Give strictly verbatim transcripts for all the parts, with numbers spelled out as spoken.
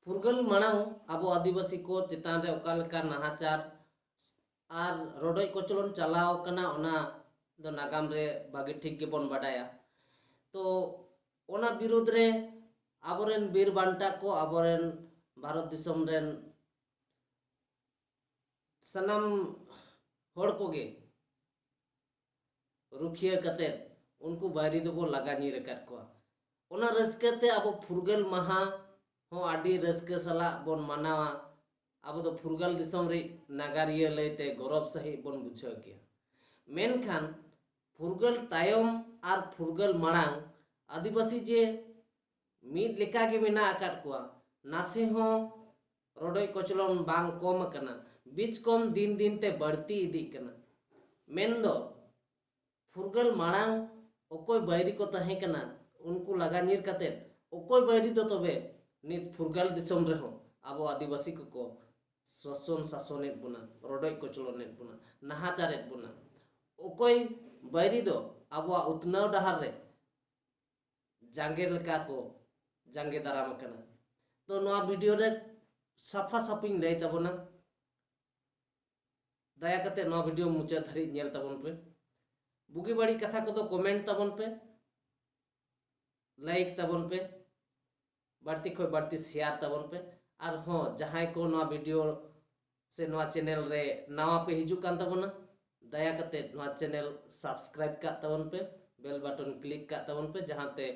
ᱯᱷᱩᱨᱜᱟᱹᱞ ᱢᱟᱲᱟᱝ ᱟᱵᱚ ᱟᱹᱫᱤᱵᱟᱹᱥᱤ ᱠᱚ ᱪᱮᱛᱟᱱ ᱨᱮ ᱚᱠᱟ ᱞᱮᱠᱟ ᱱᱟᱦᱟᱪᱟᱨ ᱟᱨ ᱨᱚᱰᱚᱡ ᱠᱚᱪᱞᱚᱱ ᱪᱟᱞᱟᱣ ᱠᱟᱱᱟ, ᱚᱱᱟ ᱫᱚ ᱱᱟᱜᱟᱢ ᱨᱮ ᱵᱷᱟᱹᱜᱤ ᱴᱷᱤᱠ ᱜᱮᱵᱚᱱ ᱵᱟᱰᱟᱭᱟ᱾ ᱛᱚ ᱚᱱᱟ ᱵᱤᱨᱩᱫᱽ ᱨᱮ ᱟᱵᱚᱨᱮᱱ ᱵᱤᱨ ᱵᱟᱱᱴᱟ ᱠᱚ, ᱟᱵᱚᱨᱮᱱ ᱵᱷᱟᱨᱚᱛ ᱫᱤᱥᱚᱢ ᱨᱮᱱ ᱥᱟᱱᱟᱢ ᱦᱚᱲ ᱠᱚᱜᱮ ᱨᱩᱠᱷᱤᱭᱟᱹ ᱠᱟᱛᱮᱫ ᱩᱱᱠᱩ ᱵᱟᱹᱭᱨᱤ ᱫᱚᱵᱚ ᱞᱟᱜᱟ ᱧᱤᱨ ᱟᱠᱟᱫ ᱠᱚᱣᱟ᱾ ᱚᱱᱟ ᱨᱟᱹᱥᱠᱟᱹ ᱛᱮ ᱟᱵᱚ ᱯᱷᱩᱨᱜᱟᱹᱞ ᱢᱟᱦᱟ ᱦᱚᱸ ᱟᱹᱰᱤ ᱨᱟᱹᱥᱠᱟᱹ ᱥᱟᱞᱟᱜ ᱵᱚᱱ ᱢᱟᱱᱟᱣᱟ᱾ ᱟᱵᱚ ᱫᱚ ᱯᱷᱩᱨᱜᱟᱹᱞ ᱫᱤᱥᱚᱢ ᱨᱤᱡ ᱱᱟᱜᱟᱨᱤᱭᱟᱹ ᱞᱟᱹᱭᱛᱮ ᱜᱚᱨᱚᱵᱽ ᱥᱟᱺᱦᱤᱡ ᱵᱚᱱ ᱵᱩᱡᱷᱟᱹᱣ ᱜᱮᱭᱟ᱾ ᱢᱮᱱᱠᱷᱟᱱ ᱯᱷᱩᱨᱜᱟᱹᱞ ᱛᱟᱭᱚᱢ ᱟᱨ ᱯᱷᱩᱨᱜᱟᱹᱞ ᱢᱟᱲᱟᱝ ᱟᱹᱫᱤᱵᱟᱹᱥᱤ ᱡᱮ ᱢᱤᱫ ᱞᱮᱠᱟ ᱜᱮ ᱢᱮᱱᱟᱜ ᱟᱠᱟᱫ ᱠᱚᱣᱟ, ᱱᱟᱥᱮ ᱦᱚᱸ ᱨᱚᱰᱚᱡ ᱠᱚᱪᱞᱚᱱ ᱵᱟᱝ ᱠᱚᱢ ᱟᱠᱟᱱᱟ, ᱵᱤᱪ ᱠᱚᱢ ᱫᱤᱱ ᱫᱤᱱ ᱛᱮ ᱵᱟᱹᱲᱛᱤ ᱤᱫᱤᱜ ᱠᱟᱱᱟ᱾ ᱢᱮᱱᱫᱚ ᱯᱷᱩᱨᱜᱟᱹᱞ ᱢᱟᱲᱟᱝ ᱚᱠᱚᱭ ᱵᱟᱹᱭᱨᱤ ᱠᱚ ᱛᱟᱦᱮᱸ ᱠᱟᱱᱟ, ᱩᱱᱠᱩ ᱞᱟᱜᱟ ᱧᱤᱨ ᱠᱟᱛᱮᱫ ᱚᱠᱚᱭ ᱵᱟᱹᱭᱨᱤ ᱫᱚ ᱛᱚᱵᱮ ᱱᱤᱛ ᱯᱷᱩᱨᱜᱟᱹᱞ ᱫᱤᱥᱚᱢ ᱨᱮᱦᱚᱸ ᱟᱵᱚ ᱟᱹᱫᱤᱵᱟᱹᱥᱤ ᱠᱚᱠᱚ ᱥᱟᱥᱚᱱ ᱥᱟᱥᱚᱱᱮᱫ ᱵᱚᱱᱟ, ᱨᱚᱰᱚᱡ ᱠᱚᱪᱞᱚᱱᱮᱫ ᱵᱚᱱᱟ, ᱱᱟᱦᱟᱪᱟᱨᱮᱫ ᱵᱚᱱᱟ? ᱚᱠᱚᱭ ᱵᱟᱹᱭᱨᱤ ᱫᱚ ᱟᱵᱚᱣᱟᱜ ᱩᱛᱱᱟᱹᱣ ᱰᱟᱦᱟᱨ ᱨᱮ ᱡᱟᱸᱜᱮ ᱞᱮᱠᱟ ᱠᱚ ᱡᱟᱸᱜᱮ ᱫᱟᱨᱟᱢ ᱟᱠᱟᱱᱟ? ᱛᱚ ᱱᱚᱣᱟ ᱵᱷᱤᱰᱤᱭᱳ ᱨᱮ ᱥᱟᱯᱷᱟ ᱥᱟᱹᱯᱷᱤᱧ ᱞᱟᱹᱭ ᱛᱟᱵᱚᱱᱟ᱾ ᱫᱟᱭᱟ ᱠᱟᱛᱮ ᱱᱚᱣᱟ ᱵᱷᱤᱰᱤᱭᱳ ᱢᱩᱪᱟᱹᱫ ᱫᱷᱟᱹᱨᱤᱡ ᱧᱮᱞ ᱛᱟᱵᱚᱱ ᱯᱮ᱾ ᱵᱩᱜᱤ ᱵᱟᱹᱲᱤᱡ ᱠᱟᱛᱷᱟ ᱠᱚᱫᱚ ᱠᱚᱢᱮᱱᱴ ᱛᱟᱵᱚᱱ ᱯᱮ, ᱞᱟᱭᱤᱠ ᱛᱟᱵᱚᱱ ᱯᱮ, ᱵᱟᱹᱲᱛᱤ ᱠᱷᱚᱱ ᱵᱟᱹᱲᱛᱤ ᱥᱮᱭᱟᱨ ᱛᱟᱵᱚᱱ ᱯᱮ᱾ ᱟᱨᱦᱚᱸ ᱡᱟᱦᱟᱸᱭ ᱠᱚ ᱱᱚᱣᱟ ᱵᱷᱤᱰᱤᱭᱳ ᱥᱮ ᱱᱚᱣᱟ ᱪᱮᱱᱮᱞ ᱨᱮ ᱱᱟᱣᱟ ᱯᱮ ᱦᱤᱡᱩᱜ ᱠᱟᱱ ᱛᱟᱵᱚᱱᱟ, ᱫᱟᱭᱟ ᱠᱟᱛᱮ ᱱᱚᱣᱟ ᱪᱮᱱᱮᱞ ᱥᱟᱵᱥᱠᱨᱟᱭᱤᱵ ᱠᱟᱜ ᱛᱟᱵᱚᱱ ᱯᱮ, ᱵᱮᱞ ᱵᱟᱴᱚᱱ ᱠᱞᱤᱠ ᱠᱟᱜ ᱛᱟᱵᱚᱱ ᱯᱮ, ᱡᱟᱦᱟᱸᱛᱮ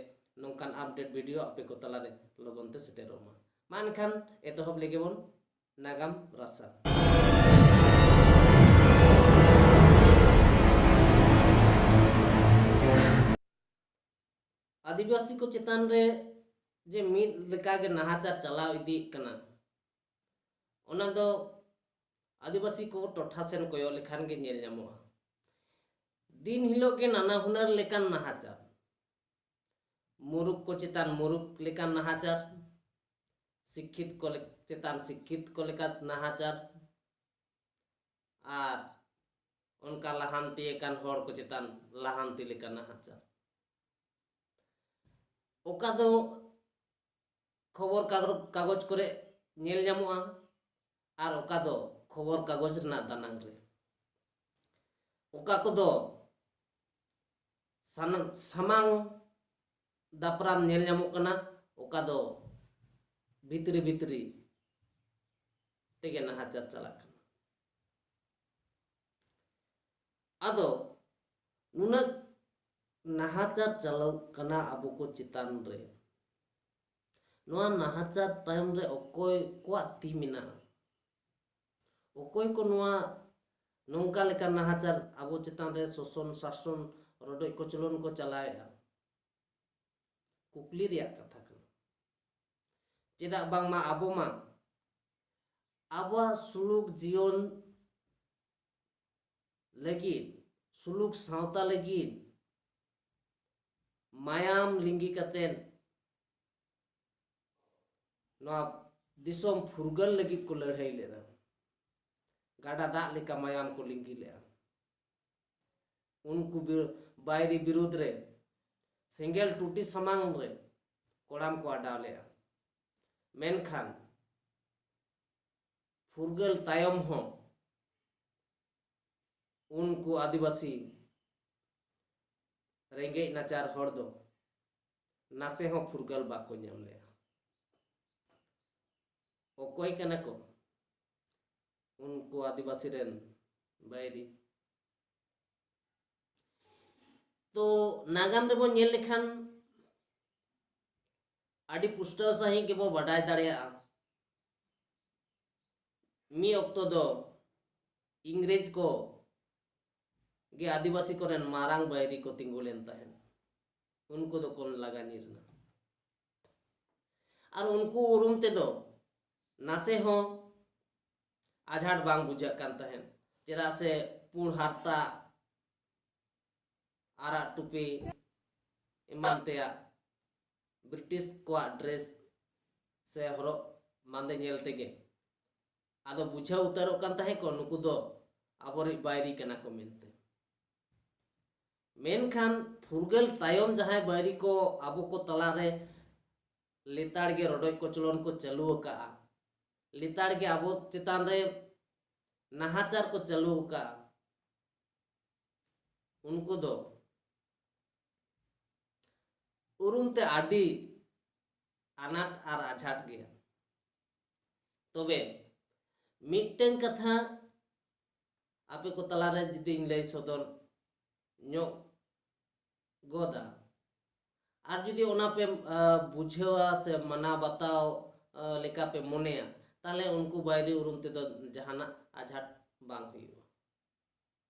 ᱱᱚᱝᱠᱟᱱ ᱟᱯᱰᱮᱴ ᱵᱷᱤᱰᱤᱭᱳ ᱟᱯᱮ ᱠᱚ ᱛᱟᱞᱟᱨᱮ ᱞᱚᱜᱚᱱ ᱛᱮ ᱥᱮᱴᱮᱨᱚᱜ ᱢᱟ᱾ ᱢᱟ ᱮᱱᱠᱷᱟᱱ ᱮᱛᱚᱦᱚᱵ ᱞᱮᱜᱮ ᱵᱚᱱ ᱱᱟᱜᱟᱢ ᱨᱟᱥᱟ᱾ ᱟᱹᱫᱤᱵᱟᱹᱥᱤ ᱠᱚ ᱪᱮᱛᱟᱱ ᱨᱮ ᱡᱮ ᱢᱤᱫ ᱞᱮᱠᱟᱜᱮ ᱱᱟᱦᱟᱪᱟᱨ ᱪᱟᱞᱟᱣ ᱤᱫᱤᱜ ᱠᱟᱱᱟ, ᱚᱱᱟ ᱫᱚ ᱟᱹᱫᱤᱵᱟᱹᱥᱤ ᱠᱚ ᱴᱚᱴᱷᱟ ᱥᱮᱱ ᱠᱚᱭᱚᱜ ᱞᱮᱠᱷᱟᱱ ᱜᱮ ᱧᱮᱞ ᱧᱟᱢᱚᱜᱼᱟ᱾ ᱫᱤᱱ ᱦᱤᱞᱳᱜ ᱜᱮ ᱱᱟᱱᱟ ᱦᱩᱱᱟᱹᱨ ᱞᱮᱠᱟᱱ ᱱᱟᱦᱟᱪᱟᱨ, ᱢᱩᱨᱩᱠ ᱠᱚ ᱪᱮᱛᱟᱱ ᱢᱩᱨᱩᱠ ᱞᱮᱠᱟᱱ ᱱᱟᱦᱟᱪᱟᱨ, ᱥᱤᱠᱠᱷᱤᱛ ᱠᱚ ᱞᱮ-, ᱪᱮᱛᱟᱱ ᱥᱤᱠᱠᱷᱤᱛ ᱠᱚ ᱞᱮᱠᱟ ᱱᱟᱦᱟᱪᱟᱨ, ᱟᱨ ᱚᱱᱠᱟ ᱞᱟᱦᱟᱱᱛᱤ ᱟᱠᱟᱱ ᱦᱚᱲ ᱠᱚ ᱪᱮᱛᱟᱱ ᱞᱟᱦᱟᱱᱛᱤ ᱞᱮᱠᱟ ᱱᱟᱦᱟᱪᱟᱨ᱾ ᱚᱠᱟ ᱫᱚ ᱠᱷᱚᱵᱚᱨ ᱠᱟᱜᱚ-, ᱠᱟᱜᱚᱡᱽ ᱠᱚᱨᱮ ᱧᱮᱞ ᱧᱟᱢᱚᱜᱼᱟ, ᱟᱨ ᱚᱠᱟ ᱫᱚ ᱠᱷᱚᱵᱚᱨ ᱠᱟᱜᱚᱡᱽ ᱨᱮᱱᱟᱜ ᱫᱟᱱᱟᱝ ᱨᱮ᱾ ᱚᱠᱟ ᱠᱚᱫᱚ ᱥᱟᱱᱟ-, ᱥᱟᱢᱟᱝ ᱫᱟᱯᱨᱟᱢ ᱧᱮᱞ ᱧᱟᱢᱚᱜ ᱠᱟᱱᱟ, ᱚᱠᱟ ᱫᱚ ᱵᱷᱤᱛᱨᱤ ᱵᱷᱤᱛᱨᱤ ᱛᱮᱜᱮ ᱱᱟᱦᱟᱪᱟᱨ ᱪᱟᱞᱟᱜ ᱠᱟᱱᱟ᱾ ᱟᱫᱚ ᱱᱩᱱᱟᱹᱜ ᱱᱟᱦᱟᱪᱟᱨ ᱪᱟᱞᱟᱜ ᱠᱟᱱᱟ ᱟᱵᱚ ᱠᱚ ᱪᱮᱛᱟᱱ ᱨᱮ, ᱱᱚᱣᱟ ᱱᱟᱦᱟᱪᱟᱨ ᱛᱟᱭᱚᱢ ᱨᱮ ᱚᱠᱚᱭ ᱠᱚᱣᱟᱜ ᱛᱤ ᱢᱮᱱᱟᱜᱼᱟ? ᱚᱠᱚᱭ ᱠᱚ ᱱᱚᱣᱟ ᱱᱚᱝᱠᱟ ᱞᱮᱠᱟ ᱱᱟᱦᱟᱪᱟᱨ ᱟᱵᱚ ᱪᱮᱛᱟᱱ ᱨᱮ ᱥᱳᱥᱚᱱ, ᱥᱟᱥᱚᱱ, ᱨᱚᱰᱚᱡ ᱠᱚᱪᱞᱚᱱ ᱠᱚ ᱪᱟᱞᱟᱣᱮᱫᱼᱟ? ᱠᱩᱠᱞᱤ ᱨᱮᱭᱟᱜ ᱠᱟᱛᱷᱟ ᱠᱟᱱᱟ᱾ ᱪᱮᱫᱟᱜ ᱵᱟᱝᱢᱟ ᱟᱵᱚ ᱢᱟ ᱟᱵᱚᱣᱟᱜ ᱥᱩᱞᱩᱠ ᱡᱤᱭᱚᱱ ᱞᱟᱹᱜᱤᱫ, ᱥᱩᱞᱩᱠ ᱥᱟᱶᱛᱟ ᱞᱟᱹᱜᱤᱫ ᱢᱟᱭᱟᱢ ᱞᱤᱸᱜᱤ ᱠᱟᱛᱮᱫ ᱱᱚᱣᱟ ᱫᱤᱥᱚᱢ ᱯᱷᱩᱨᱜᱟᱹᱞ ᱞᱟᱹᱜᱤᱫ ᱠᱚ ᱞᱟᱹᱲᱦᱟᱹᱭ ᱞᱮᱫᱟ᱾ ᱜᱟᱰᱟ ᱫᱟᱜ ᱞᱮᱠᱟ ᱢᱟᱭᱟᱢ ᱠᱚ ᱞᱤᱸᱜᱤ ᱞᱮᱫᱼᱟ᱾ ᱩᱱᱠᱩ ᱵᱤᱨ-, ᱵᱟᱹᱭᱨᱤ ᱵᱤᱨᱩᱫᱽ ᱨᱮ ᱥᱮᱸᱜᱮᱞ ᱴᱩᱴᱤ ᱥᱟᱢᱟᱝ ᱨᱮ ᱠᱚᱲᱟᱢ ᱠᱚ ᱟᱰᱟᱣ ᱞᱮᱫᱼᱟ᱾ ᱢᱮᱱᱠᱷᱟᱱ ᱯᱷᱩᱨᱜᱟᱹᱞ ᱛᱟᱭᱚᱢ ᱦᱚᱸ ᱩᱱᱠᱩ ᱟᱹᱫᱤᱵᱟᱹᱥᱤ ᱨᱮᱸᱜᱮᱡ ᱱᱟᱪᱟᱨ ᱦᱚᱲ ᱫᱚ ᱱᱟᱥᱮ ᱦᱚᱸ ᱯᱷᱩᱨᱜᱟᱹᱞ ᱵᱟᱠᱚ ᱧᱟᱢ ᱞᱮᱫᱼᱟ᱾ ᱚᱠᱚᱭ ᱠᱟᱱᱟ ᱠᱚ ᱩᱱᱠᱩ ᱟᱹᱫᱤᱵᱟᱹᱥᱤ ᱨᱮᱱ ᱵᱟᱹᱭᱨᱤ? ᱛᱚ, ᱱᱟᱜᱟᱢ ᱨᱮᱵᱚᱱ ᱧᱮᱞ ᱞᱮᱠᱷᱟᱱ ᱟᱹᱰᱤ ᱯᱩᱥᱴᱟᱹᱣ ᱥᱟᱺᱦᱤᱡ ᱜᱮᱵᱚ ᱵᱟᱰᱟᱭ ᱫᱟᱲᱮᱭᱟᱜᱼᱟ, ᱢᱤᱫ ᱚᱠᱛᱚ ᱫᱚ ᱤᱝᱨᱮᱡᱽ ᱠᱚ ᱜᱮ ᱟᱹᱫᱤᱵᱟᱹᱥᱤ ᱠᱚᱨᱮᱱ ᱢᱟᱨᱟᱝ ᱵᱟᱹᱭᱨᱤ ᱠᱚ ᱛᱤᱸᱜᱩ ᱞᱮᱱ ᱛᱟᱦᱮᱸᱫ᱾ ᱩᱱᱠᱩ ᱫᱚᱠᱚ ᱞᱟᱜᱟ ᱧᱤᱨ ᱮᱱᱟ᱾ ᱟᱨ ᱩᱱᱠᱩ ᱩᱨᱩᱢ ᱛᱮᱫᱚ ᱱᱟᱥᱮ ᱦᱚᱸ ᱟᱡᱷᱟᱴ ᱵᱟᱝ ᱵᱩᱡᱷᱟᱹᱜ ᱠᱟᱱ ᱛᱟᱦᱮᱸᱫ, ᱪᱮᱫᱟᱜ ᱥᱮ ᱯᱩᱸᱰ ᱦᱟᱨᱛᱟ, ᱟᱨᱟᱜ ᱴᱩᱯᱤ ᱮᱢᱟᱱ ᱛᱮᱭᱟᱜ ᱵᱨᱤᱴᱤᱥ ᱠᱚᱣᱟᱜ ᱰᱨᱮᱥ ᱥᱮ ᱦᱚᱨᱚᱜ ᱵᱟᱸᱫᱮ ᱧᱮᱞ ᱛᱮᱜᱮ ᱟᱫᱚ ᱵᱩᱡᱷᱟᱹᱣ ᱩᱛᱟᱹᱨᱚᱜ ᱠᱟᱱ ᱛᱟᱦᱮᱸ ᱠᱚ, ᱱᱩᱠᱩ ᱫᱚ ᱟᱵᱚᱨᱤᱡ ᱵᱟᱹᱭᱨᱤ ᱠᱟᱱᱟ ᱠᱚ ᱢᱮᱱᱛᱮ᱾ ᱢᱮᱱᱠᱷᱟᱱ ᱯᱷᱩᱨᱜᱟᱹᱞ ᱛᱟᱭᱚᱢ ᱡᱟᱦᱟᱸᱭ ᱵᱟᱹᱭᱨᱤ ᱠᱚ ᱟᱵᱚ ᱠᱚ ᱛᱟᱞᱟᱨᱮ ᱞᱮᱛᱟᱲ ᱜᱮ ᱨᱚᱰᱚᱡ ᱠᱚᱪᱞᱚᱱ ᱠᱚ ᱪᱟᱹᱞᱩ ᱟᱠᱟᱫᱼᱟ, ᱞᱮᱛᱟᱲ ᱜᱮ ᱟᱵᱚ ᱪᱮᱛᱟᱱ ᱨᱮ ᱱᱟᱦᱟᱪᱟᱨ ᱠᱚ ᱪᱟᱹᱞᱩ ᱟᱠᱟᱫᱼᱟ, ᱩᱱᱠᱩ ᱫᱚ ᱩᱨᱩᱢ ᱛᱮ ᱟᱹᱰᱤ ᱟᱱᱟᱴ ᱟᱨ ᱟᱡᱷᱟᱴ ᱜᱮᱭᱟ᱾ ᱛᱚᱵᱮ ᱢᱤᱫᱴᱟᱝ ᱠᱟᱛᱷᱟ ᱟᱯᱮ ᱠᱚ ᱛᱟᱞᱟᱨᱮ ᱡᱩᱫᱤᱧ ᱞᱟᱹᱭ ᱥᱚᱫᱚᱨ ᱧᱚᱜ ᱜᱚᱫᱟ, ᱟᱨ ᱡᱩᱫᱤ ᱚᱱᱟ ᱯᱮ, ᱟ, ᱵᱩᱡᱷᱟᱹᱣᱟ ᱥᱮ ᱢᱟᱱᱟᱣ ᱵᱟᱛᱟᱣ, ᱟ, ᱞᱮᱠᱟ ᱯᱮ ᱢᱚᱱᱮᱭᱟ, ᱛᱟᱦᱞᱮ ᱩᱱᱠᱩ ᱵᱟᱹᱭᱨᱤ ᱩᱨᱩᱢ ᱛᱮᱫᱚ ᱡᱟᱦᱟᱱᱟᱜ ᱟᱡᱷᱟᱴ ᱵᱟᱝ ᱦᱩᱭᱩᱜᱼᱟ᱾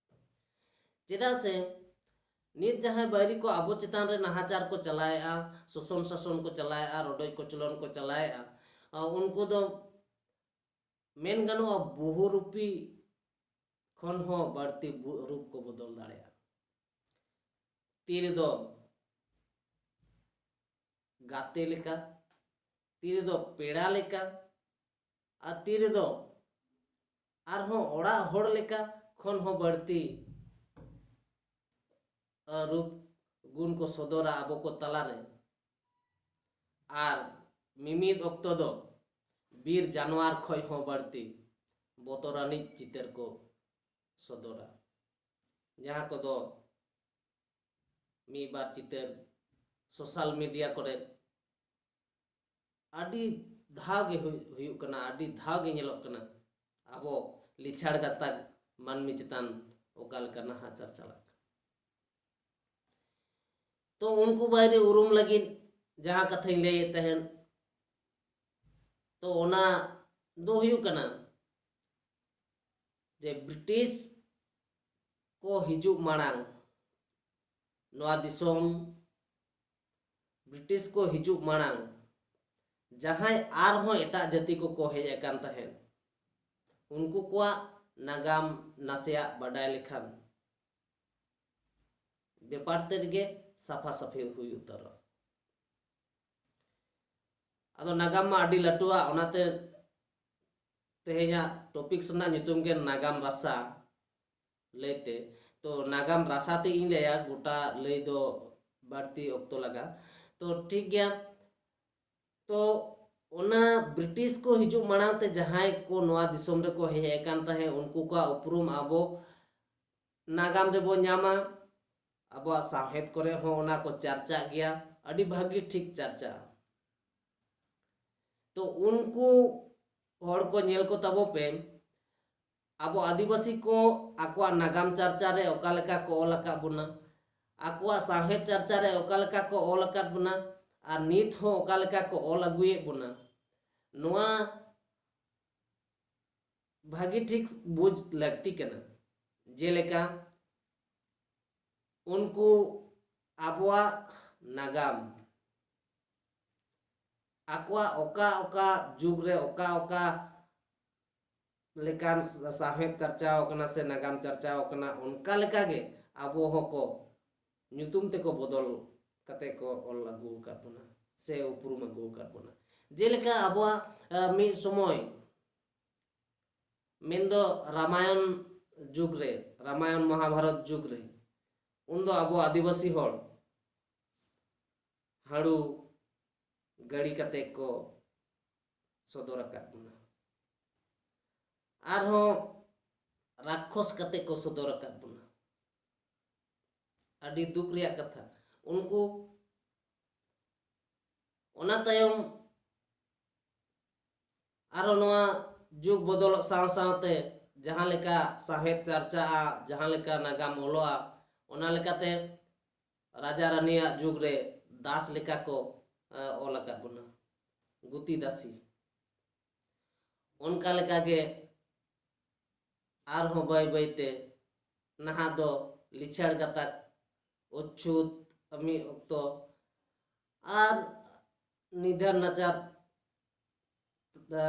ᱪᱮᱫᱟᱜ ᱥᱮ ᱱᱤᱛ ᱡᱟᱦᱟᱸᱭ ᱵᱟᱹᱭᱨᱤ ᱠᱚ ᱟᱵᱚ ᱪᱮᱛᱟᱱ ᱨᱮ ᱱᱟᱦᱟᱪᱟᱨ ᱠᱚ ᱪᱟᱞᱟᱣᱮᱫᱼᱟ, ᱥᱳᱥᱚᱱ ᱥᱟᱥᱚᱱ ᱠᱚ ᱪᱟᱞᱟᱣᱮᱫᱼᱟ, ᱨᱚᱰᱚᱡ ᱠᱚᱪᱞᱚᱱ ᱠᱚ ᱪᱟᱞᱟᱣᱮᱫᱼᱟ, ᱟ, ᱩᱱᱠᱩ ᱫᱚ ᱢᱮᱱ ᱜᱟᱱᱚᱜᱼᱟ ᱵᱚᱦᱩᱨᱩᱯᱤ ᱠᱷᱚᱱ ᱦᱚᱸ ᱵᱟᱹᱲᱛᱤ ᱵᱩ-, ᱨᱩᱯ ᱠᱚ ᱵᱚᱫᱚᱞ ᱫᱟᱲᱮᱭᱟᱜᱼᱟ᱾ ᱛᱤ ᱨᱮᱫᱚ ᱜᱟᱛᱮ ᱞᱮᱠᱟ, ᱛᱤ ᱨᱮᱫᱚ ᱯᱮᱲᱟ ᱞᱮᱠᱟ, ᱟᱨ ᱛᱤ ᱨᱮᱫᱚ ᱟᱨᱦᱚᱸ ᱚᱲᱟᱜ ᱦᱚᱲ ᱞᱮᱠᱟ ᱠᱷᱚᱱ ᱦᱚᱸ ᱵᱟᱹᱲᱛᱤ, ᱟ, ᱨᱩᱯ ᱜᱩᱱ ᱠᱚ ᱥᱚᱫᱚᱨᱟ ᱟᱵᱚ ᱠᱚ ᱛᱟᱞᱟᱨᱮ᱾ ᱟᱨ ᱢᱤᱢᱤᱫ ᱚᱠᱛᱚ ᱫᱚ ᱵᱤᱨ ᱡᱟᱱᱣᱟᱨ ᱠᱷᱚᱱ ᱦᱚᱸ ᱵᱟᱹᱲᱛᱤ ᱵᱚᱛᱚᱨᱟᱱᱤᱡ ᱪᱤᱛᱟᱹᱨ ᱠᱚ ᱥᱚᱫᱚᱨᱟ, ᱡᱟᱦᱟᱸ ᱠᱚᱫᱚ ᱢᱤᱫ ᱵᱟᱨ ᱪᱤᱛᱟᱹᱨ ᱥᱳᱥᱟᱞ ᱢᱤᱰᱤᱭᱟ ᱠᱚᱨᱮ ᱟᱹᱰᱤ ᱫᱷᱟᱣ ᱜᱮ ᱦᱩᱭ-, ᱦᱩᱭᱩᱜ ᱠᱟᱱᱟ, ᱟᱹᱰᱤ ᱫᱷᱟᱣ ᱜᱮ ᱧᱮᱞᱚᱜ ᱠᱟᱱᱟ ᱟᱵᱚ ᱞᱤᱪᱷᱟᱲ ᱜᱟᱛᱟᱠ ᱢᱟᱹᱱᱢᱤ ᱪᱮᱛᱟᱱ ᱚᱠᱟ ᱞᱮᱠᱟ ᱱᱟᱦᱟᱪᱟᱨ ᱪᱟᱞᱟᱜ ᱠᱟᱱᱟ᱾ ᱛᱚ ᱩᱱᱠᱩ ᱵᱟᱹᱭᱨᱤ ᱩᱨᱩᱢ ᱞᱟᱹᱜᱤᱫ ᱡᱟᱦᱟᱸ ᱠᱟᱛᱷᱟᱧ ᱞᱟᱹᱭᱮᱫ ᱛᱟᱦᱮᱸᱫ, ᱛᱚ ᱚᱱᱟ ᱫᱚ ᱦᱩᱭᱩᱜ ᱠᱟᱱᱟ ᱡᱮ ᱵᱨᱤᱴᱤᱥ ᱠᱚ ᱦᱤᱡᱩᱜ ᱢᱟᱲᱟᱝ, ᱱᱚᱣᱟ ᱫᱤᱥᱚᱢ ᱵᱨᱤᱴᱤᱥ ᱠᱚ ᱦᱤᱡᱩᱜ ᱢᱟᱲᱟᱝ ᱡᱟᱦᱟᱸᱭ ᱟᱨᱦᱚᱸ ᱮᱴᱟᱜ ᱡᱟᱹᱛᱤ ᱠᱚᱠᱚ ᱦᱮᱡ ᱟᱠᱟᱱ ᱛᱟᱦᱮᱸᱫ, ᱩᱱᱠᱩ ᱠᱚᱣᱟᱜ ᱱᱟᱜᱟᱢ ᱱᱟᱥᱮᱭᱟᱜ ᱵᱟᱰᱟᱭ ᱞᱮᱠᱷᱟᱱ ᱵᱮᱯᱟᱨ ᱛᱮᱫ ᱜᱮ ᱥᱟᱯᱷᱟ ᱥᱟᱹᱯᱷᱤ ᱦᱩᱭ ᱩᱛᱟᱹᱨᱚᱜᱼᱟ᱾ ᱟᱫᱚ ᱱᱟᱜᱟᱢ ᱢᱟ ᱟᱹᱰᱤ ᱞᱟᱹᱴᱩᱣᱟ, ᱚᱱᱟᱛᱮ ᱛᱮᱦᱮᱧᱟᱜ topics ᱨᱮᱱᱟᱜ ᱧᱩᱛᱩᱢ ᱜᱮ ᱱᱟᱜᱟᱢ ᱨᱟᱥᱟ ᱞᱟᱹᱭᱛᱮ᱾ ᱛᱚ ᱱᱟᱜᱟᱢ ᱨᱟᱥᱟ ᱛᱮ ᱤᱧ ᱞᱟᱹᱭᱟ, ᱜᱚᱴᱟ ᱞᱟᱹᱭ ᱫᱚ ᱵᱟᱹᱲᱛᱤ ᱚᱠᱛᱚ ᱞᱟᱜᱟ᱾ ᱛᱚ ᱴᱷᱤᱠ ᱜᱮᱭᱟ, ᱛᱚ ᱚᱱᱟ ᱵᱨᱤᱴᱤᱥ ᱠᱚ ᱦᱤᱡᱩᱜ ᱢᱟᱲᱟᱝ ᱛᱮ ᱡᱟᱦᱟᱸᱭ ᱠᱚ ᱱᱚᱣᱟ ᱫᱤᱥᱚᱢ ᱨᱮᱠᱚ ᱦᱮᱡ ᱟᱠᱟᱱ ᱛᱟᱦᱮᱸᱫ, ᱩᱱᱠᱩ ᱠᱚᱣᱟᱜ ᱩᱯᱨᱩᱢ ᱟᱵᱚ ᱱᱟᱜᱟᱢ ᱨᱮᱵᱚ ᱧᱟᱢᱟ, ᱟᱵᱚᱣᱟᱜ ᱥᱟᱶᱦᱮᱫ ᱠᱚᱨᱮ ᱦᱚᱸ ᱚᱱᱟ ᱠᱚ ᱪᱟᱨᱪᱟᱜ ᱜᱮᱭᱟ, ᱟᱹᱰᱤ ᱵᱷᱟᱹᱜᱤ ᱴᱷᱤᱠ ᱪᱟᱨᱪᱟᱜᱼᱟ᱾ ᱛᱚ ᱩᱱᱠᱩ ᱦᱚᱲ ᱠᱚ ᱧᱮᱞ ᱠᱚ ᱛᱟᱵᱚ ᱯᱮ, ᱟᱵᱚ ᱟᱹᱫᱤᱵᱟᱹᱥᱤ ᱠᱚ ᱟᱠᱚᱣᱟᱜ ᱱᱟᱜᱟᱢ ᱪᱟᱨᱪᱟ ᱨᱮ ᱚᱠᱟ ᱞᱮᱠᱟ ᱠᱚ ᱚᱞ ᱟᱠᱟᱫ ᱵᱚᱱᱟ, ᱟᱠᱚᱣᱟᱜ ᱥᱟᱶᱦᱮᱫ ᱪᱟᱨᱪᱟ ᱨᱮ ᱚᱠᱟ ᱞᱮᱠᱟ ᱠᱚ ᱚᱞ ᱟᱠᱟᱫ ᱵᱚᱱᱟ, ᱟᱨ ᱱᱤᱛ ᱦᱚᱸ ᱚᱠᱟ ᱞᱮᱠᱟ ᱠᱚ ᱚᱞ ᱟᱹᱜᱩᱭᱮᱫ ᱵᱚᱱᱟ, ᱱᱚᱣᱟ ᱵᱷᱟᱹᱜᱤ ᱴᱷᱤᱠ ᱵᱩᱡᱽ ᱞᱟᱹᱠᱛᱤ ᱠᱟᱱᱟ᱾ ᱡᱮᱞᱮᱠᱟ ᱩᱱᱠᱩ ᱟᱵᱚᱣᱟᱜ ᱱᱟᱜᱟᱢ, ᱟᱠᱚᱣᱟᱜ ᱚᱠᱟ ᱚᱠᱟ ᱡᱩᱜᱽ ᱨᱮ ᱚᱠᱟ ᱚᱠᱟ ᱞᱮᱠᱟᱱ ᱥᱟᱶᱦᱮᱫ ᱪᱟᱨᱪᱟᱣ ᱟᱠᱟᱱᱟ ᱥᱮ ᱱᱟᱜᱟᱢ ᱪᱟᱨᱪᱟᱣ ᱟᱠᱟᱱᱟ, ᱚᱱᱠᱟ ᱞᱮᱠᱟᱜᱮ ᱟᱵᱚ ᱦᱚᱸᱠᱚ ᱧᱩᱛᱩᱢ ᱛᱮᱠᱚ ᱵᱚᱫᱚᱞ ᱠᱟᱛᱮ ᱠᱚ ᱚᱞ ᱟᱹᱜᱩ ᱟᱠᱟᱫ ᱵᱚᱱᱟ ᱥᱮ ᱩᱯᱨᱩᱢ ᱟᱹᱜᱩ ᱟᱠᱟᱫ ᱵᱚᱱᱟ᱾ ᱡᱮᱞᱮᱠᱟ ᱟᱵᱚᱣᱟᱜ, ᱟᱸ, ᱢᱤᱫ ᱥᱚᱢᱚᱭ ᱢᱮᱱᱫᱚ ᱨᱟᱢᱟᱭᱚᱱ ᱡᱩᱜᱽ ᱨᱮ, ᱨᱟᱢᱟᱭᱚᱱ ᱢᱚᱦᱟᱵᱷᱟᱨᱚᱛ ᱡᱩᱜᱽ ᱨᱮ, ᱩᱱᱫᱚ ᱟᱵᱚ ᱟᱹᱫᱤᱵᱟᱹᱥᱤ ᱦᱚᱲ ᱦᱟᱹᱲᱩ ᱜᱟᱹᱲᱤ ᱠᱟᱛᱮ ᱠᱚ ᱥᱚᱫᱚᱨ ᱟᱠᱟᱫ ᱵᱚᱱᱟ, ᱟᱨᱦᱚᱸ ᱨᱟᱠᱠᱷᱚᱥ ᱠᱟᱛᱮ ᱠᱚ ᱥᱚᱫᱚᱨ ᱟᱠᱟᱫ ᱵᱚᱱᱟ᱾ ᱟᱹᱰᱤ ᱫᱩᱠ ᱨᱮᱭᱟᱜ ᱠᱟᱛᱷᱟ᱾ ᱩᱱᱠᱩ ᱚᱱᱟ ᱛᱟᱭᱚᱢ ᱟᱨᱦᱚᱸ ᱱᱚᱣᱟ ᱡᱩᱜᱽ ᱵᱚᱫᱚᱞᱚᱜ ᱥᱟᱶ ᱥᱟᱶᱛᱮ ᱡᱟᱦᱟᱸ ᱞᱮᱠᱟ ᱥᱟᱶᱦᱮᱫ ᱪᱟᱨᱪᱟᱜᱼᱟ, ᱡᱟᱦᱟᱸ ᱞᱮᱠᱟ ᱱᱟᱜᱟᱢ ᱚᱞᱚᱜᱼᱟ, ᱚᱱᱟ ᱞᱮᱠᱟᱛᱮ ᱨᱟᱡᱟ ᱨᱟᱱᱤᱭᱟᱜ ᱡᱩᱜᱽ ᱨᱮ ᱫᱟᱥ ᱞᱮᱠᱟ ᱠᱚ, ᱮ, ᱚᱞ ᱟᱠᱟᱫ ᱵᱚᱱᱟ, ᱜᱩᱛᱤ ᱫᱟᱥᱤ᱾ ᱚᱱᱠᱟ ᱞᱮᱠᱟᱜᱮ ᱟᱨᱦᱚᱸ ᱵᱟᱹᱭ ᱵᱟᱹᱭᱛᱮ ᱱᱟᱦᱟᱜ ᱫᱚ ᱞᱤᱪᱷᱟᱹᱲ ᱜᱟᱛᱟᱠ, ᱚᱪᱷᱩᱛ, ᱢᱤᱫ ᱚᱠᱛᱚ, ᱟᱨ ᱱᱤᱫᱷᱟᱱ ᱱᱟᱪᱟᱨ, ᱮ,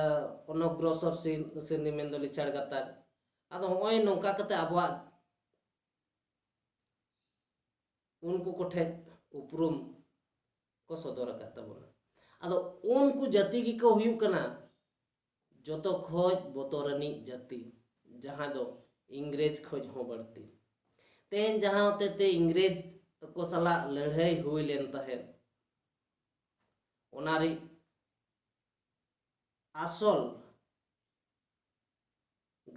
ᱚᱱᱚᱜᱨᱚᱥᱚᱨ ᱥᱤᱨ-, ᱥᱤᱨᱱᱤ ᱢᱮᱱᱫᱚ ᱞᱤᱪᱷᱟᱹᱲ ᱜᱟᱛᱟᱠ᱾ ᱟᱫᱚ ᱦᱚᱸᱜᱼᱚᱭ ᱱᱚᱝᱠᱟ ᱠᱟᱛᱮ ᱟᱵᱚᱣᱟᱜ ᱩᱱᱠᱩ ᱠᱚᱴᱷᱮᱱ ᱩᱯᱨᱩᱢ ᱠᱚ ᱥᱚᱫᱚᱨ ᱟᱠᱟᱫ ᱛᱟᱵᱚᱱᱟ᱾ ᱟᱫᱚ ᱩᱱᱠᱩ ᱡᱟᱹᱛᱤ ᱜᱮᱠᱚ ᱦᱩᱭᱩᱜ ᱠᱟᱱᱟ ᱡᱚᱛᱚ ᱠᱷᱚᱡ ᱵᱚᱛᱚᱨᱟᱱᱤᱡ ᱡᱟᱹᱛᱤ, ᱡᱟᱦᱟᱸ ᱫᱚ ᱤᱝᱨᱮᱡᱽ ᱠᱷᱚᱡ ᱦᱚᱸ ᱵᱟᱹᱲᱛᱤ᱾ ᱛᱮᱦᱮᱧ ᱡᱟᱦᱟᱸ ᱦᱚᱛᱮ ᱛᱮ ᱤᱝᱨᱮᱡᱽ ᱠᱚ ᱥᱟᱞᱟᱜ ᱞᱟᱹᱲᱦᱟᱹᱭ ᱦᱩᱭ ᱞᱮᱱ ᱛᱟᱦᱮᱸᱫ, ᱚᱱᱟ ᱨᱮ ᱟᱥᱚᱞ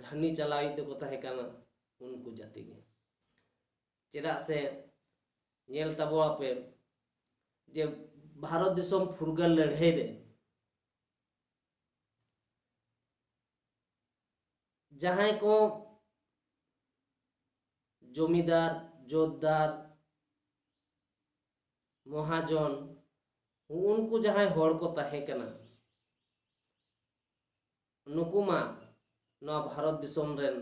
ᱜᱷᱟᱹᱱᱤ ᱪᱟᱞᱟᱣᱤᱡ ᱫᱚᱠᱚ ᱛᱟᱦᱮᱸ ᱠᱟᱱᱟ ᱩᱱᱠᱩ ᱡᱟᱹᱛᱤ ᱜᱮ᱾ ᱪᱮᱫᱟᱜ ᱥᱮ ᱧᱮᱞ ᱛᱟᱵᱚᱣᱟᱯᱮ ᱡᱮ ᱵᱷᱟᱨᱚᱛ ᱫᱤᱥᱚᱢ ᱯᱷᱩᱨᱜᱟᱹᱞ ᱞᱟᱹᱲᱦᱟᱹᱭ ᱨᱮ ᱡᱟᱦᱟᱸᱭ ᱠᱚ ᱡᱚᱢᱤᱫᱟᱨ, ᱡᱳᱛᱫᱟᱨ, ᱢᱚᱦᱟᱡᱚᱱ, ᱩᱱᱠᱩ ᱡᱟᱦᱟᱸᱭ ᱦᱚᱲ ᱠᱚ ᱛᱟᱦᱮᱸ ᱠᱟᱱᱟ, ᱱᱩᱠᱩ ᱢᱟ ᱱᱚᱣᱟ ᱵᱷᱟᱨᱚᱛ ᱫᱤᱥᱚᱢ ᱨᱮᱱ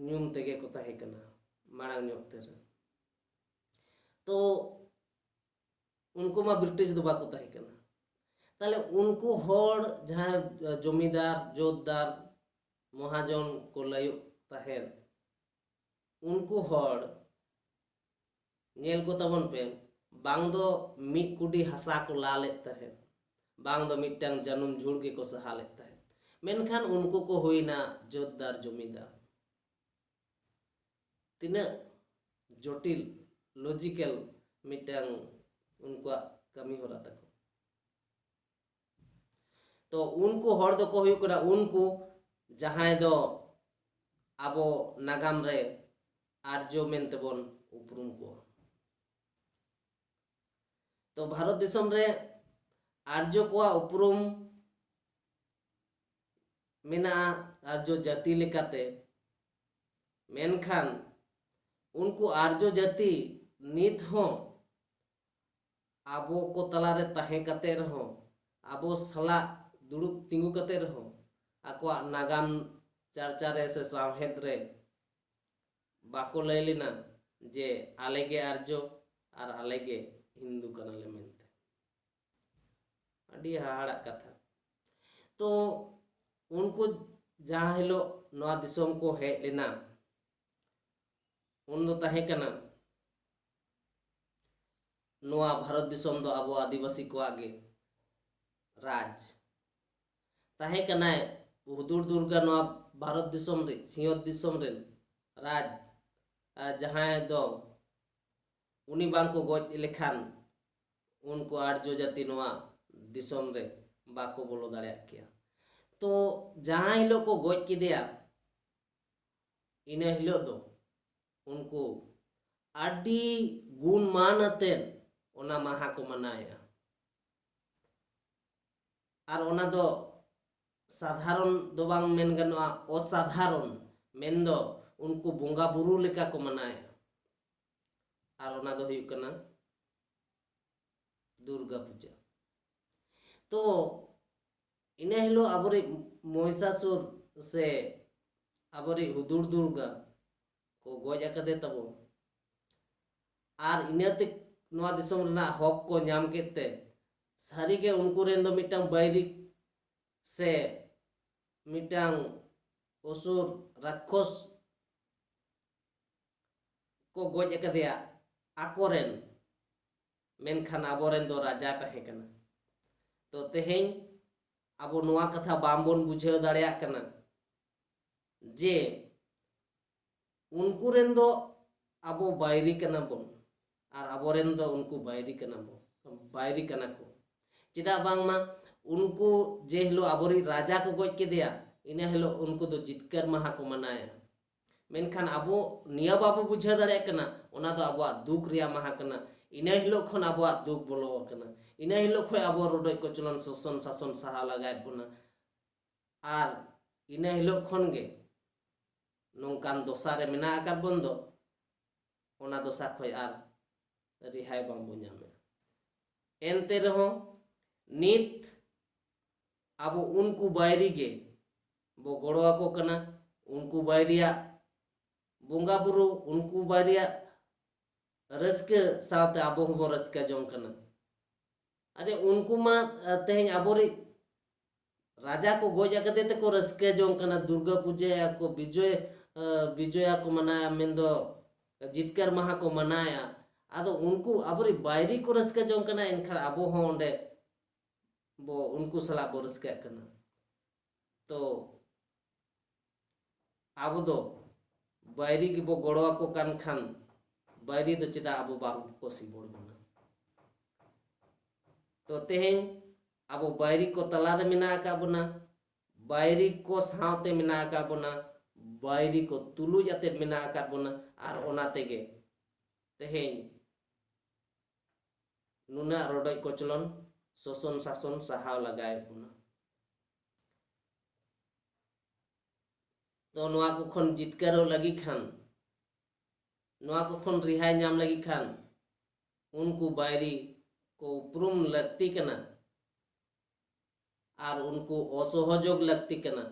ᱧᱩᱢ ᱛᱮᱜᱮ ᱠᱚ ᱛᱟᱦᱮᱸ ᱠᱟᱱᱟ ᱢᱟᱲᱟᱝ ᱧᱚᱜ ᱛᱮ ᱨᱮ᱾ ᱛᱚ ᱩᱱᱠᱩ ᱢᱟ ᱵᱨᱤᱴᱤᱥ ᱫᱚ ᱵᱟᱠᱚ ᱛᱟᱦᱮᱸ ᱠᱟᱱᱟ᱾ ᱛᱟᱦᱞᱮ ᱩᱱᱠᱩ ᱦᱚᱲ ᱡᱟᱦᱟᱸᱭ ᱡᱚᱢᱤᱫᱟᱨ, ᱡᱳᱛᱫᱟᱨ, ᱢᱚᱦᱟᱡᱚᱱ ᱠᱚ ᱞᱟᱹᱭᱚᱜ ᱛᱟᱦᱮᱸᱫ, ᱩᱱᱠᱩ ᱦᱚᱲ ᱧᱮᱞ ᱠᱚ ᱛᱟᱵᱚᱱ ᱯᱮ, ᱵᱟᱝ ᱫᱚ ᱢᱤᱫ ᱠᱩᱰᱤ ᱦᱟᱥᱟ ᱠᱚ ᱞᱟ ᱞᱮᱫ ᱛᱟᱦᱮᱸᱫ, ᱵᱟᱝ ᱫᱚ ᱢᱤᱫᱴᱟᱝ ᱡᱟᱹᱱᱩᱢ ᱡᱷᱩᱲ ᱜᱮᱠᱚ ᱥᱟᱦᱟ ᱞᱮᱫ ᱛᱟᱦᱮᱸᱫ, ᱢᱮᱱᱠᱷᱟᱱ ᱩᱱᱠᱩ ᱠᱚ ᱦᱩᱭᱱᱟ ᱡᱳᱛᱫᱟᱨ ᱡᱚᱢᱤᱫᱟᱨ᱾ ᱛᱤᱱᱟᱹᱜ ᱡᱚᱴᱤᱞ, ᱞᱚᱡᱤᱠᱮᱞ ᱢᱤᱫᱴᱟᱝ ᱩᱱᱠᱩᱣᱟᱜ ᱠᱟᱹᱢᱤ ᱦᱚᱨᱟ ᱛᱟᱠᱚ᱾ ᱛᱚ ᱩᱱᱠᱩ ᱦᱚᱲ ᱫᱚᱠᱚ ᱦᱩᱭᱩᱜ ᱠᱟᱱᱟ ᱩᱱᱠᱩ ᱡᱟᱦᱟᱸᱭ ᱫᱚ ᱟᱵᱚ ᱱᱟᱜᱟᱢ ᱨᱮ ᱟᱨᱡᱚ ᱢᱮᱱᱛᱮ ᱵᱚᱱ ᱩᱯᱨᱩᱢ ᱠᱚᱣᱟ᱾ ᱛᱚ ᱵᱷᱟᱨᱚᱛ ᱫᱤᱥᱚᱢ ᱨᱮ ᱟᱨᱡᱚ ᱠᱚᱣᱟᱜ ᱩᱯᱨᱩᱢ ᱢᱮᱱᱟᱜᱼᱟ ᱟᱨᱡᱚ ᱡᱟᱹᱛᱤ ᱞᱮᱠᱟᱛᱮ, ᱢᱮᱱᱠᱷᱟᱱ ᱩᱱᱠᱩ ᱟᱨᱡᱚ ᱡᱟᱹᱛᱤ ᱱᱤᱛ ᱦᱚᱸ ᱟᱵᱚ ᱠᱚ ᱛᱟᱞᱟᱨᱮ ᱛᱟᱦᱮᱸ ᱠᱟᱛᱮ ᱨᱮᱦᱚᱸ, ᱟᱵᱚ ᱥᱟᱞᱟᱜ ᱫᱩᱲᱩᱵ ᱛᱤᱸᱜᱩ ᱠᱟᱛᱮ ᱨᱮᱦᱚᱸ, ᱟᱠᱚᱣᱟᱜ ᱱᱟᱜᱟᱢ ᱪᱟᱨᱪᱟ ᱨᱮ ᱥᱮ ᱥᱟᱶᱦᱮᱫ ᱨᱮ ᱵᱟᱠᱚ ᱞᱟᱹᱭ ᱞᱮᱱᱟ ᱡᱮ ᱟᱞᱮ ᱜᱮ ᱟᱨᱡᱚ ᱟᱨ ᱟᱞᱮ ᱜᱮ ᱦᱤᱱᱫᱩ ᱠᱟᱱᱟᱞᱮ ᱢᱮᱱᱛᱮ᱾ ᱟᱹᱰᱤ ᱦᱟᱦᱟᱲᱟᱜ ᱠᱟᱛᱷᱟ᱾ ᱛᱚ ᱩᱱᱠᱩ ᱡᱟᱦᱟᱸ ᱦᱤᱞᱳᱜ ᱱᱚᱣᱟ ᱫᱤᱥᱚᱢ ᱠᱚ ᱦᱮᱡ ᱞᱮᱱᱟ, ᱩᱱ ᱫᱚ ᱛᱟᱦᱮᱸ ᱠᱟᱱᱟ ᱱᱚᱣᱟ ᱵᱷᱟᱨᱚᱛ ᱫᱤᱥᱚᱢ ᱫᱚ ᱟᱵᱚ ᱟᱹᱫᱤᱵᱟᱹᱥᱤ ᱠᱚᱣᱟᱜ ᱜᱮ ᱨᱟᱡᱽ᱾ ᱛᱟᱦᱮᱸ ᱠᱟᱱᱟᱭ ᱦᱩᱫᱩᱲ ᱫᱩᱨᱜᱟ ᱱᱚᱣᱟ ᱵᱷᱟᱨᱚᱛ ᱫᱤᱥᱚᱢ ᱨᱮ, ᱥᱤᱧᱚᱛ ᱫᱤᱥᱚᱢ ᱨᱮᱱ ᱨᱟᱡᱽ, ᱟᱨ ᱡᱟᱦᱟᱸᱭ ᱫᱚ ᱩᱱᱤ ᱵᱟᱝ ᱠᱚ ᱜᱚᱡ ᱞᱮᱠᱷᱟᱱ ᱩᱱᱠᱩ ᱟᱨᱡᱚ ᱡᱟᱹᱛᱤ ᱱᱚᱣᱟ ᱫᱤᱥᱚᱢ ᱨᱮ ᱵᱟᱠᱚ ᱵᱚᱞᱚ ᱫᱟᱲᱮᱭᱟᱜ ᱠᱮᱭᱟ᱾ ᱛᱚ ᱡᱟᱦᱟᱸ ᱦᱤᱞᱳᱜ ᱠᱚ ᱜᱚᱡ ᱠᱮᱫᱮᱭᱟ, ᱤᱱᱟᱹ ᱦᱤᱞᱳᱜ ᱫᱚ ᱩᱱᱠᱩ ᱟᱹᱰᱤ ᱜᱩᱱ ᱢᱟᱱ ᱟᱛᱮᱫ ᱚᱱᱟ ᱢᱟᱦᱟ ᱠᱚ ᱢᱟᱱᱟᱣᱮᱫᱼᱟ᱾ ᱟᱨ ᱚᱱᱟ ᱫᱚ ᱥᱟᱫᱷᱟᱨᱚᱱ ᱫᱚ ᱵᱟᱝ ᱢᱮᱱ ᱜᱟᱱᱚᱜᱼᱟ, ᱚᱥᱟᱫᱷᱟᱨᱚᱱ, ᱢᱮᱱᱫᱚ ᱩᱱᱠᱩ ᱵᱚᱸᱜᱟ ᱵᱩᱨᱩ ᱞᱮᱠᱟ ᱠᱚ ᱢᱟᱱᱟᱣᱮᱫᱼᱟ᱾ ᱟᱨ ᱚᱱᱟ ᱫᱚ ᱦᱩᱭᱩᱜ ᱠᱟᱱᱟ ᱫᱩᱨᱜᱟ ᱯᱩᱡᱟᱹ᱾ ᱛᱚ ᱤᱱᱟᱹ ᱦᱤᱞᱳᱜ ᱟᱵᱚᱨᱤᱡ ᱢᱚᱦᱤᱥᱟᱥᱩᱨ ᱥᱮ ᱟᱵᱚᱨᱤᱡ ᱦᱩᱫᱩᱲ ᱫᱩᱨᱜᱟ ᱠᱚ ᱜᱚᱡ ᱟᱠᱟᱫᱮ ᱛᱟᱵᱚ, ᱟᱨ ᱤᱱᱟᱹᱛᱮ ᱱᱚᱣᱟ ᱫᱤᱥᱚᱢ ᱨᱮᱱᱟᱜ ᱦᱚᱠ ᱠᱚ ᱧᱟᱢ ᱠᱮᱫ ᱛᱮ, ᱥᱟᱹᱨᱤᱜᱮ ᱩᱱᱠᱩ ᱨᱮᱱ ᱫᱚ ᱢᱤᱫᱴᱟᱝ ᱵᱟᱹᱭᱨᱤ ᱥᱮ ᱢᱤᱫᱴᱟᱝ ᱚᱥᱩᱨ ᱨᱟᱠᱠᱷᱚᱥ ᱠᱚ ᱜᱚᱡ ᱟᱠᱟᱫᱮᱭᱟ ᱟᱠᱚᱨᱮᱱ, ᱢᱮᱱᱠᱷᱟᱱ ᱟᱵᱚᱨᱮᱱ ᱫᱚ ᱨᱟᱡᱟ ᱛᱟᱦᱮᱸ ᱠᱟᱱᱟ᱾ ᱛᱚ ᱛᱮᱦᱮᱧ ᱟᱵᱚ ᱱᱚᱣᱟ ᱠᱟᱛᱷᱟ ᱵᱟᱝᱵᱚᱱ ᱵᱩᱡᱷᱟᱹᱣ ᱫᱟᱲᱮᱭᱟᱜ ᱠᱟᱱᱟ ᱡᱮ ᱩᱱᱠᱩ ᱨᱮᱱ ᱫᱚ ᱟᱵᱚ ᱵᱟᱹᱭᱨᱤ ᱠᱟᱱᱟ ᱵᱚᱱ, ᱟᱨ ᱟᱵᱚᱨᱮᱱ ᱫᱚ ᱩᱱᱠᱩ ᱵᱟᱹᱭᱨᱤ ᱠᱟᱱᱟ ᱵᱚᱱ, ᱵᱟᱹᱭᱨᱤ ᱠᱟᱱᱟ ᱠᱚ᱾ ᱪᱮᱫᱟᱜ ᱵᱟᱝᱢᱟ ᱩᱱᱠᱩ ᱡᱮ ᱦᱤᱞᱳᱜ ᱟᱵᱚᱨᱤᱡ ᱨᱟᱡᱟ ᱠᱚ ᱜᱚᱡ ᱠᱮᱫᱮᱭᱟ, ᱤᱱᱟᱹ ᱦᱤᱞᱳᱜ ᱩᱱᱠᱩ ᱫᱚ ᱡᱤᱛᱠᱟᱹᱨ ᱢᱟᱦᱟ ᱠᱚ ᱢᱟᱱᱟᱣᱮᱫᱼᱟ᱾ ᱢᱮᱱᱠᱷᱟᱱ ᱟᱵᱚ ᱱᱤᱭᱟᱹ ᱵᱟᱵᱚ ᱵᱩᱡᱷᱟᱹᱣ ᱫᱟᱲᱮᱭᱟᱜ ᱠᱟᱱᱟ, ᱚᱱᱟ ᱫᱚ ᱟᱵᱚᱣᱟᱜ ᱫᱩᱠ ᱨᱮᱭᱟᱜ ᱢᱟᱦᱟ ᱠᱟᱱᱟ᱾ ᱤᱱᱟᱹ ᱦᱤᱞᱳᱜ ᱠᱷᱚᱱ ᱟᱵᱚᱣᱟᱜ ᱫᱩᱠ ᱵᱚᱞᱚ ᱟᱠᱟᱱᱟ, ᱤᱱᱟᱹ ᱦᱤᱞᱳᱜ ᱠᱷᱚᱱ ᱟᱵᱚ ᱨᱚᱰᱚᱡ ᱠᱚᱪᱞᱚᱱ, ᱥᱳᱥᱚᱱ ᱥᱟᱥᱚᱱ ᱥᱟᱦᱟ ᱞᱟᱜᱟᱭᱮᱫ ᱵᱚᱱᱟ᱾ ᱟᱨ ᱤᱱᱟᱹ ᱦᱤᱞᱳᱜ ᱠᱷᱚᱱ ᱜᱮ ᱱᱚᱝᱠᱟᱱ ᱫᱚᱥᱟ ᱨᱮ ᱢᱮᱱᱟᱜ ᱟᱠᱟᱫ ᱵᱚᱱ ᱫᱚ, ᱚᱱᱟ ᱫᱚᱥᱟ ᱠᱷᱚᱱ ᱟᱨ ᱨᱮᱦᱟᱭ ᱵᱟᱝᱵᱚ ᱧᱟᱢᱮᱫᱼᱟ᱾ ᱮᱱᱛᱮ ᱨᱮᱦᱚᱸ ᱱᱤᱛ ᱟᱵᱚ ᱩᱱᱠᱩ ᱵᱟᱹᱭᱨᱤ ᱜᱮ ᱵᱚ ᱜᱚᱲᱚ ᱟᱠᱚ ᱠᱟᱱᱟ᱾ ᱩᱱᱠᱩ ᱵᱟᱹᱭᱨᱤᱭᱟᱜ ᱵᱚᱸᱜᱟ ᱵᱩᱨᱩ, ᱩᱱᱠᱩ ᱵᱟᱹᱭᱨᱤᱭᱟᱜ ᱨᱟᱹᱥᱠᱟᱹ ᱥᱟᱶᱛᱮ ᱟᱵᱚ ᱦᱚᱸᱵᱚ ᱨᱟᱹᱥᱠᱟᱹ ᱡᱚᱝ ᱠᱟᱱᱟ᱾ ᱟᱨᱮ ᱩᱱᱠᱩ ᱢᱟ, ᱟ, ᱛᱮᱦᱮᱧ ᱟᱵᱚᱨᱤᱡ ᱨᱟᱡᱟ ᱠᱚ ᱜᱚᱡ ᱟᱠᱟᱫᱮ ᱛᱮᱠᱚ ᱨᱟᱹᱥᱠᱟᱹ ᱡᱚᱝ ᱠᱟᱱᱟ, ᱫᱩᱨᱜᱟᱹ ᱯᱩᱡᱟᱹᱭᱟ ᱠᱚ, ᱵᱤᱡᱚᱭ, ᱟ, ᱵᱤᱡᱚᱭᱟ ᱠᱚ ᱢᱟᱱᱟᱣᱟ, ᱢᱮᱱᱫᱚ ᱡᱤᱛᱠᱟᱹᱨ ᱢᱟᱦᱟ ᱠᱚ ᱢᱟᱱᱟᱣᱮᱫᱼᱟ᱾ ᱟᱫᱚ ᱩᱱᱠᱩ ᱟᱵᱚᱨᱤᱡ ᱵᱟᱹᱭᱨᱤ ᱠᱚ ᱨᱟᱹᱥᱠᱟᱹ ᱡᱚᱝ ᱠᱟᱱᱟ, ᱮᱱᱠᱷᱟᱱ ᱟᱵᱚ ᱦᱚᱸ ᱚᱸᱰᱮ ᱵᱚ ᱩᱱᱠᱩ ᱥᱟᱞᱟᱜ ᱵᱚ ᱨᱟᱹᱥᱠᱟᱹᱜ ᱠᱟᱱᱟ᱾ ᱛᱚ ᱟᱵᱚ ᱫᱚ ᱵᱟᱹᱭᱨᱤ ᱜᱮᱵᱚ ᱜᱚᱲᱚ ᱟᱠᱚ ᱠᱟᱱ ᱠᱷᱟᱱ, ᱵᱟᱹᱭᱨᱤ ᱫᱚ ᱪᱮᱫᱟᱜ ᱟᱵᱚ ᱵᱟᱝ ᱠᱚ ᱥᱤᱵᱚᱲ ᱵᱚᱱᱟ? ᱛᱚ ᱛᱮᱦᱮᱧ ᱟᱵᱚ ᱵᱟᱹᱭᱨᱤ ᱠᱚ ᱛᱟᱞᱟᱨᱮ ᱢᱮᱱᱟᱜ ᱟᱠᱟᱫ ᱵᱚᱱᱟ, ᱵᱟᱹᱭᱨᱤ ᱠᱚ ᱥᱟᱶᱛᱮ ᱢᱮᱱᱟᱜ ᱟᱠᱟᱫ ᱵᱚᱱᱟ, ᱵᱟᱹᱭᱨᱤ ᱠᱚ ᱛᱩᱞᱩᱡ ᱟᱛᱮᱫ ᱢᱮᱱᱟᱜ ᱟᱠᱟᱫ ᱵᱚᱱᱟ᱾ ᱟᱨ ᱚᱱᱟ ᱛᱮᱜᱮ ᱛᱮᱦᱮᱧ ᱱᱩᱱᱟᱹᱜ ᱨᱚᱰᱚᱡ ᱠᱚᱪᱞᱚᱱ, ᱥᱳᱥᱚᱱ ᱥᱟᱥᱚᱱ ᱥᱟᱦᱟᱣ ᱞᱟᱜᱟᱣᱮᱫ ᱵᱚᱱᱟ᱾ ᱛᱚ ᱱᱚᱣᱟ ᱠᱚ ᱠᱷᱚᱱ ᱡᱤᱛᱠᱟᱹᱨᱚᱜ ᱞᱟᱹᱜᱤᱫ ᱠᱷᱟᱱ, ᱱᱚᱣᱟ ᱠᱚ ᱠᱷᱚᱱ ᱨᱤᱦᱟᱹᱭ ᱧᱟᱢ ᱞᱟᱹᱜᱤᱫ ᱠᱷᱟᱱ ᱩᱱᱠᱩ ᱵᱟᱹᱭᱨᱤ ᱠᱚ ᱩᱯᱨᱩᱢ ᱞᱟᱹᱠᱛᱤ ᱠᱟᱱᱟ ᱟᱨ ᱩᱱᱠᱩ ᱚᱥᱚᱦᱚᱡᱳᱜᱽ ᱞᱟᱹᱠᱛᱤ ᱠᱟᱱᱟ,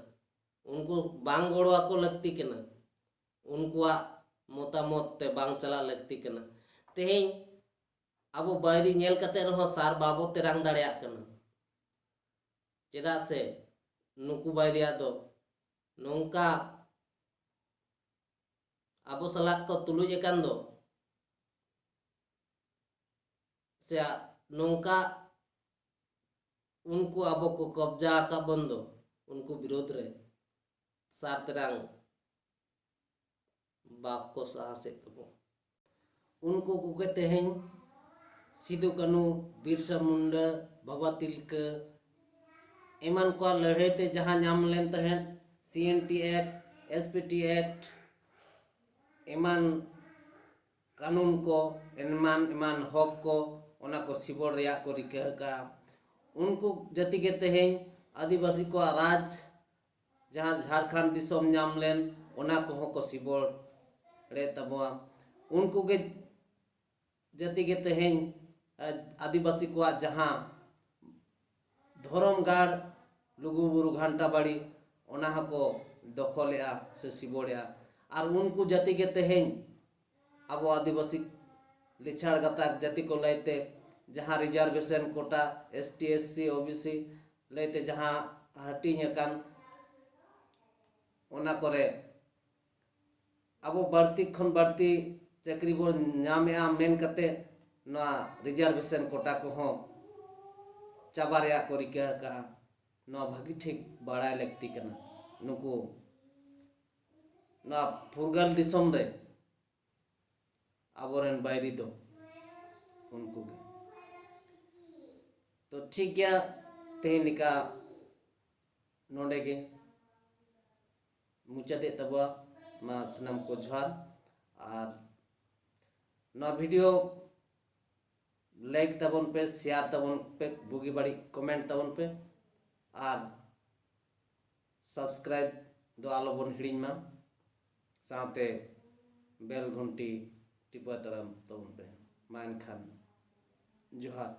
ᱩᱱᱠᱩ ᱵᱟᱝ ᱜᱚᱲᱚ ᱟᱠᱚ ᱞᱟᱹᱠᱛᱤ ᱠᱟᱱᱟ, ᱩᱱᱠᱩᱣᱟᱜ ᱢᱚᱛᱟᱢᱚᱛ ᱛᱮ ᱵᱟᱝ ᱪᱟᱞᱟᱜ ᱞᱟᱹᱠᱛᱤ ᱠᱟᱱᱟ᱾ ᱛᱮᱦᱮᱧ ᱟᱵᱚ ᱵᱟᱹᱭᱨᱤ ᱧᱮᱞ ᱠᱟᱛᱮ ᱨᱮᱦᱚᱸ ᱥᱟᱨ ᱵᱟᱵᱚ ᱛᱮᱨᱟᱝ ᱫᱟᱲᱮᱭᱟᱜ ᱠᱟᱱᱟ, ᱪᱮᱫᱟᱜ ᱥᱮ ᱱᱩᱠᱩ ᱵᱟᱹᱭᱨᱤᱭᱟᱜ ᱫᱚ ᱱᱚᱝᱠᱟ ᱟᱵᱚ ᱥᱟᱞᱟᱜ ᱠᱚ ᱛᱩᱞᱩᱡ ᱟᱠᱟᱱ ᱫᱚ, ᱥᱮ ᱱᱚᱝᱠᱟ ᱩᱱᱠᱩ ᱟᱵᱚ ᱠᱚ ᱠᱚᱵᱽᱡᱟ ᱟᱠᱟᱫ ᱵᱚᱱ ᱫᱚ, ᱩᱱᱠᱩ ᱵᱤᱨᱳᱫᱷ ᱨᱮ ᱥᱟᱨ ᱛᱮᱨᱟᱝ ᱵᱟᱠᱚ ᱥᱟᱦᱟᱥᱮᱫ ᱛᱟᱵᱚᱱ᱾ ᱩᱱᱠᱩ ᱠᱚᱜᱮ ᱛᱮᱦᱮᱧ ᱥᱤᱫᱩ ᱠᱟᱹᱱᱦᱩ, ᱵᱤᱨᱥᱟ ᱢᱩᱱᱰᱟ, ᱵᱟᱵᱟ ᱛᱤᱞᱠᱟᱹ ᱮᱢᱟᱱ ᱠᱚᱣᱟᱜ ᱞᱟᱹᱲᱦᱟᱹᱭ ᱛᱮ ᱡᱟᱦᱟᱸ ᱧᱟᱢ ᱞᱮᱱ ᱛᱟᱦᱮᱸᱫ, C N T act, S P T act, ᱮᱢᱟᱱ ᱠᱟᱹᱱᱩᱱ ᱠᱚ, ᱮᱢᱟᱱ ᱮᱢᱟᱱ ᱦᱚᱠ ᱠᱚ, ᱚᱱᱟ ᱠᱚ ᱥᱤᱵᱚᱲ ᱨᱮᱭᱟᱜ ᱠᱚ ᱨᱤᱠᱟᱹ ᱟᱠᱟᱫᱼᱟ᱾ ᱩᱱᱠᱩ ᱡᱟᱹᱛᱤ ᱜᱮ ᱛᱮᱦᱮᱧ ᱟᱹᱫᱤᱵᱟᱹᱥᱤ ᱠᱚᱣᱟᱜ ᱨᱟᱡᱽ, ᱡᱟᱦᱟᱸ ᱡᱷᱟᱲᱠᱷᱚᱸᱰ ᱫᱤᱥᱚᱢ ᱧᱟᱢ ᱞᱮᱱ, ᱚᱱᱟ ᱠᱚᱦᱚᱸ ᱠᱚ ᱥᱤᱵᱚᱲ ᱨᱮᱫ ᱛᱟᱵᱚᱣᱟ᱾ ᱩᱱᱠᱩ ᱜᱮ ᱡᱟᱹᱛᱤ ᱜᱮ ᱛᱮᱦᱮᱧ, ᱮ, ᱟᱹᱫᱤᱵᱟᱹᱥᱤ ᱠᱚᱣᱟᱜ ᱡᱟᱦᱟᱸ ᱫᱷᱚᱨᱚᱢ ᱜᱟᱲ ᱞᱩᱜᱩᱵᱩᱨᱩ ᱜᱷᱟᱱᱴᱟ ᱵᱟᱲᱤ, ᱚᱱᱟ ᱦᱚᱸᱠᱚ ᱫᱚᱠᱷᱚᱞᱮᱜᱼᱟ ᱥᱮ ᱥᱤᱵᱚᱲᱮᱜᱼᱟ᱾ ᱟᱨ ᱩᱱᱠᱩ ᱡᱟᱹᱛᱤ ᱜᱮ ᱛᱮᱦᱮᱧ ᱟᱵᱚ ᱟᱹᱫᱤᱵᱟᱹᱥᱤ ᱞᱤᱪᱷᱟᱲ ᱜᱟᱛᱟᱠ ᱡᱟᱹᱛᱤ ᱠᱚ ᱞᱟᱹᱭᱛᱮ ᱡᱟᱦᱟᱸ reservation quota, S T, S C, O B C ᱞᱟᱹᱭᱛᱮ ᱡᱟᱦᱟᱸ ᱦᱟᱹᱴᱤᱧ ᱟᱠᱟᱱ, ᱚᱱᱟ ᱠᱚᱨᱮ ᱟᱵᱚ ᱵᱟᱹᱲᱛᱤ ᱠᱷᱚᱱ ᱵᱟᱹᱲᱛᱤ ᱪᱟᱹᱠᱨᱤ ᱵᱚᱱ ᱧᱟᱢᱮᱜᱼᱟ ᱢᱮᱱ ᱠᱟᱛᱮ ᱱᱚᱣᱟ ᱨᱤᱡᱟᱨᱵᱷᱮᱥᱚᱱ ᱠᱳᱴᱟ ᱠᱚᱦᱚᱸ ᱪᱟᱵᱟ ᱨᱮᱭᱟᱜ ᱠᱚ ᱨᱤᱠᱟᱹ ᱟᱠᱟᱫᱼᱟ᱾ ᱱᱚᱣᱟ ᱵᱷᱟᱹᱜᱤ ᱴᱷᱤᱠ ᱵᱟᱲᱟᱭ ᱞᱟᱹᱠᱛᱤ ᱠᱟᱱᱟ᱾ ᱱᱩᱠᱩ ᱱᱚᱣᱟ ᱯᱷᱩᱨᱜᱟᱹᱞ ᱫᱤᱥᱚᱢ ᱨᱮ ᱟᱵᱚᱨᱮᱱ ᱵᱟᱹᱭᱨᱤ ᱫᱚ ᱩᱱᱠᱩ ᱜᱮ᱾ ᱛᱚ ᱴᱷᱤᱠ ᱜᱮᱭᱟ, ᱛᱮᱦᱮᱧ ᱞᱮᱠᱟ ᱱᱚᱰᱮ ᱜᱮ ᱢᱩᱪᱟᱹᱫᱮᱫ ᱛᱟᱵᱚᱣᱟ᱾ ᱢᱟ ᱥᱟᱱᱟᱢ ᱠᱚ ᱡᱚᱦᱟᱨ᱾ ᱟᱨ ᱱᱚᱣᱟ video like ᱛᱟᱵᱚᱱ ᱯᱮ, share ᱛᱟᱵᱚᱱ ᱯᱮ, ᱵᱩᱜᱤ ᱵᱟᱹᱲᱤᱡ comment ᱛᱟᱵᱚᱱ ᱯᱮ, ᱟᱨ subscribe ᱫᱚ ᱟᱞᱚᱵᱚᱱ ᱦᱤᱲᱤᱧ ᱢᱟ, ᱥᱟᱶᱛᱮ bell ᱜᱷᱚᱱᱴᱤ ᱴᱤᱯᱟᱹ ᱛᱟᱲᱟᱢ ᱛᱟᱵᱚᱱ ᱯᱮ᱾ ᱢᱟ ᱮᱱᱠᱷᱟᱱ ᱡᱚᱦᱟᱨ᱾